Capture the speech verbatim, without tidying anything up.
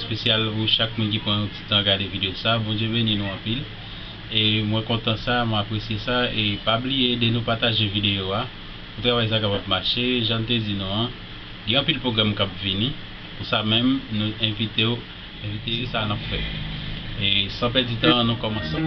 Espesyal pou chak moun ki pran yon ti tan gade videyo sa. Bondye beni nou anpil. E mwen kontan sa, mwen apresye sa. E pa bliye ede nou pataje videyo a pou travay sa kapab mache. Jan m te di nou an, gen anpil pwogram k ap vini. Pou sa menm, nou envite w, envite se sa n ap fè. E san pèdi tan, nou kòmanse.